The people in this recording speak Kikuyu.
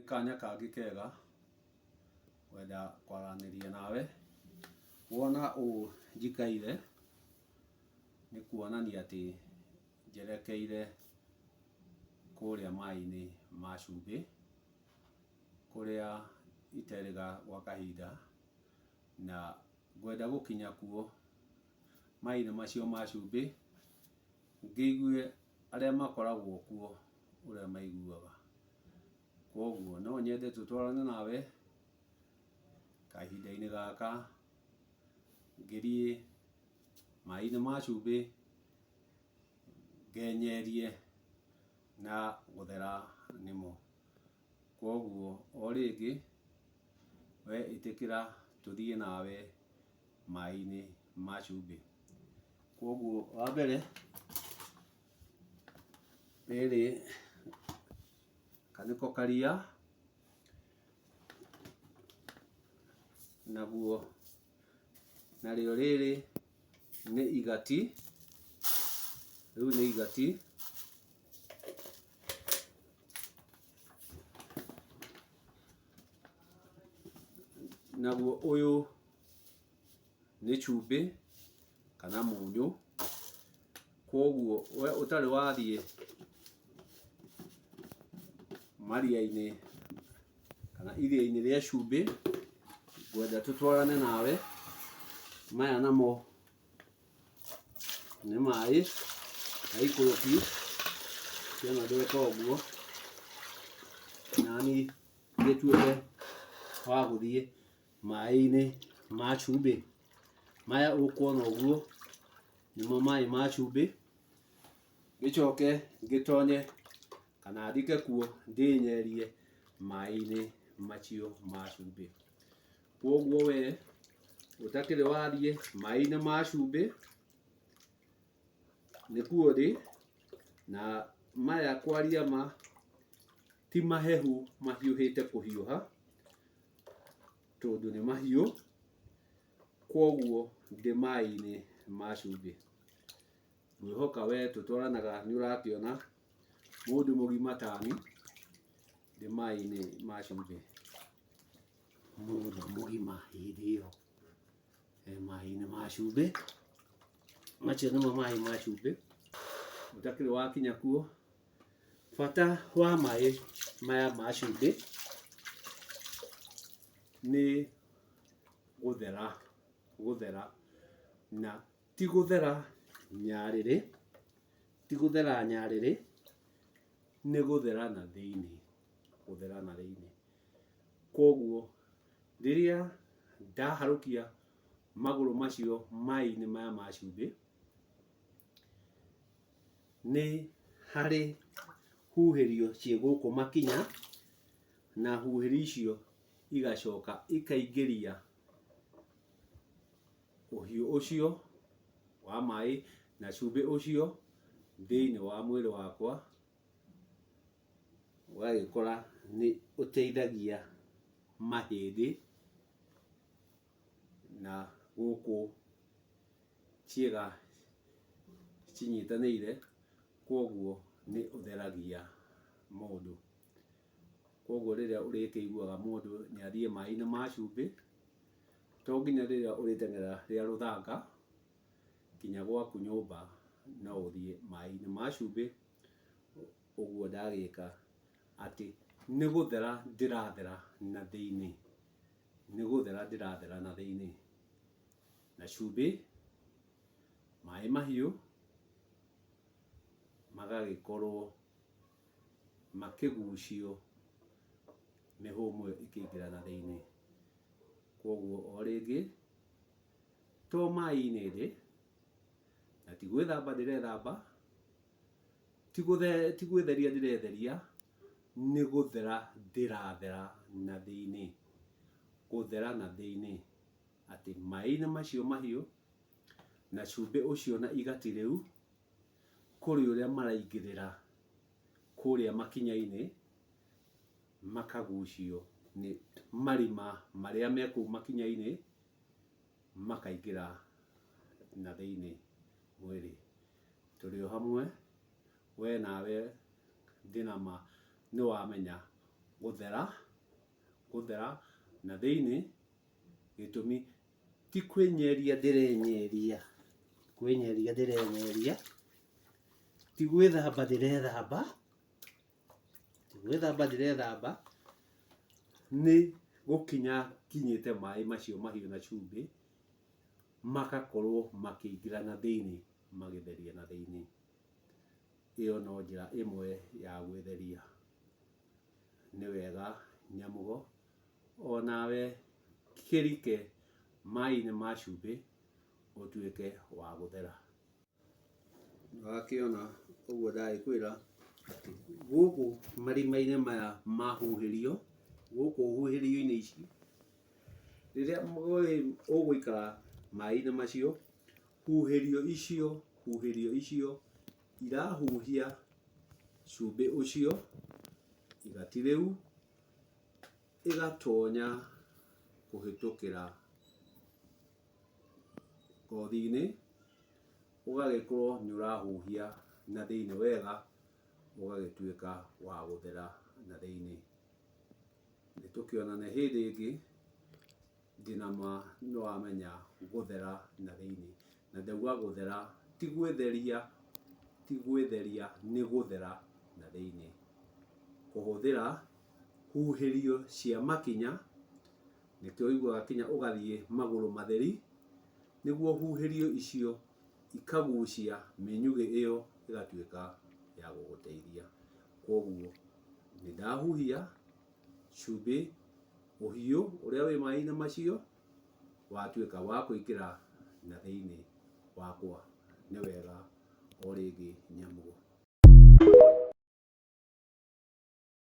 Nĩ kanya kangĩ kega ngwenda kwaranĩria nawe. Wona ũũ njikaire nĩ kuonania atĩ njerekeire kũrĩa maĩ-inĩ ma cumbĩ, kũrĩa iterĩga gwa kahinda na ngwenda gũkinya kuo maĩ-inĩ macio ma cumbĩ ngĩigue arĩa makoragwo kuo ũrĩa maiguaga. Kwoguo no nyende tũtwarane nawe kahinda-inĩ gaka ngĩthiĩ maĩ-inĩ ma cumbĩ ngenyerie na gũthera nĩmo. Kwoguo o rĩngĩ we ĩtĩkĩra tũthiĩ nawe maĩ-inĩ ma cumbĩ. Kwoguo wa mbere rĩrĩ nĩko karia, naguo narĩo rĩrĩ nĩ igati, rĩu nĩ igati. Naguo ũyũ nĩ cumbĩ kana mũnyũ. Kwoguo we ũtarĩ wathiĩ maria-inĩ kana iria-inĩ rĩa cumbĩ, ngwenda tũtwarane nawe. Maya namo nĩ maĩ maikũrũki, kĩona ndeka ũguo nani ngĩtuĩke wa gũthiĩ maĩ-inĩ ma cumbĩ. Maya ũkuona ũguo nĩmo maĩ ma cumbĩ, ngĩcoke ngĩtonye kana ndike kuo ndĩnyerie maĩ-inĩ macio ma cumbĩ. Kwoguo we ũtakĩrĩ wathiĩ maĩ-inĩ ma cumbĩ, nĩkuo ndĩ, na maya kwaria ma ti mahehu mahiũhĩte kũhiũha, tondũ nĩ mahiũ, kwoguo ndĩ maĩ-inĩ ma cumbĩ. Ngwĩhoka we tũtwaranaga nĩ ũrakĩona mũndũ mũgima tani ndĩ maĩ-inĩ ma cumbĩ. Mũndũ mũgima hĩndĩ ĩyo e maĩ-inĩ ma cumbĩ. Macio nĩmo maĩ ma cumbĩ ũtakĩrĩ wakinya kuo. Bata wa maĩ maya ma cumbĩ nĩ gũthera, gũthera na ti gũthera nyarĩrĩ, ti gũthera nyarĩrĩ, nĩ gũthera na thĩiniĩ, gũthera na thĩiniĩ. Kwoguo rĩrĩa ndaharũkia magũrũ macio maĩ-inĩ maya ma cumbĩ, nĩ harĩ huhĩrio ciĩ gũkũ makinya, na huhĩrio icio igacoka ikaingĩria ũhiũ ũcio wa maĩ na cumbĩ ũcio thĩinĩ wa mwĩrĩ wakwa, ũgagĩkora nĩ ũteithagia mahĩndĩ na gũkũ ciĩga cinyitanĩire, kwoguo nĩ ũtheragia mũndũ. Kwoguo rĩrĩa ũrĩkĩiguaga mũndũ nĩ athiĩ maĩ-inĩ ma cumbĩ, to nginya rĩrĩa ũrĩteng'era rĩa rũthanga, nginya gwaku nyũmba no ũthiĩ maĩ-inĩ ma cumbĩ, ũguo ndagĩka atĩ nĩ gũthera ndĩrathera na thĩiniĩ, nĩ gũthera ndĩrathera na thĩiniĩ. Na cumbĩ, maĩ mahiũ magagĩkorwo makĩgucio mĩhũmũ ĩyo ĩkĩingĩra na thĩiniĩ. Kwoguo o rĩngĩ to maĩ-inĩ ndĩ, na ti gwĩthamba ndĩrethamba, ti gwĩtheria ndĩretheria, nĩ gũthera ndĩrathera na thĩiniĩ, gũthera na thĩiniĩ, atĩ maĩ-inĩ macio mahiũ na cumbĩ ũcio na igati rĩu, kũrĩ ũrĩa maraingĩrĩra kũrĩa makinya-inĩ, makagucio nĩ marima marĩa me kũu makinya-inĩ, makaingĩra na thĩiniĩ mwĩrĩ. Tũrĩ o hamwe, we nawe ndĩ na ma nĩ wamenya Gũthera, gũthera na thĩinĩ, gĩtũmi ti kwĩnyeria ndĩrenyeria, kwĩnyeria ndĩrenyeria, ti gwĩthamba ndĩrethamba, ti gwĩthamba ndĩrethamba, nĩ gũkinya nginyĩte maĩ macio mahiũ na cumbĩ, magakorwo makĩingĩra na thĩinĩ magĩtheria na thĩinĩ. Ĩyo no njĩra ĩmwe ya gwĩtheria. Nĩ wega Nyamũgo onawe kĩrike maĩ-inĩ ma cumbĩ ũtuĩke wa gũthera. Nĩwakĩona ũguo ndagĩkwĩra atĩ gũkũ marima-inĩ maya ma huhĩrio, gũkũ huhĩrio-inĩ ici, rĩrĩa ũgũikara maĩ-inĩ macio, huhĩrio icio, huhĩrio icio irahuhia cumbĩ ũcio, igati rĩu, ĩgatonya kũhĩtũkĩra ngothi-inĩ, ũgagĩkorwo nĩ ũrahuhia na thĩinĩ wega, ũgagĩtuĩka wa gũthera na thĩinĩ. Nĩ tũkĩonane hĩndĩ ĩngĩ, ndĩna ma nĩ wamenya gũthera na thĩinĩ. Na ndauga gũthera ti gwĩtheria, ti gwĩtheria nĩ gũthera na thĩinĩ. Kũhũthĩra huhĩrio cia makinya, nĩkĩo ũiguaga kinya ũgathiĩ magũrũ matheri, nĩguo huhĩrio icio ikagucia mĩnyugĩ ĩyo ĩgatuĩka ya gũgũteithia. Kwoguo nĩ ndahuhia cumbĩ ũhiũ ũrĩa wĩ maĩ-inĩ macio watuĩka wa kũingĩra na thĩinĩ wakwa. Nĩ wega o rĩngĩ Nyamũgo.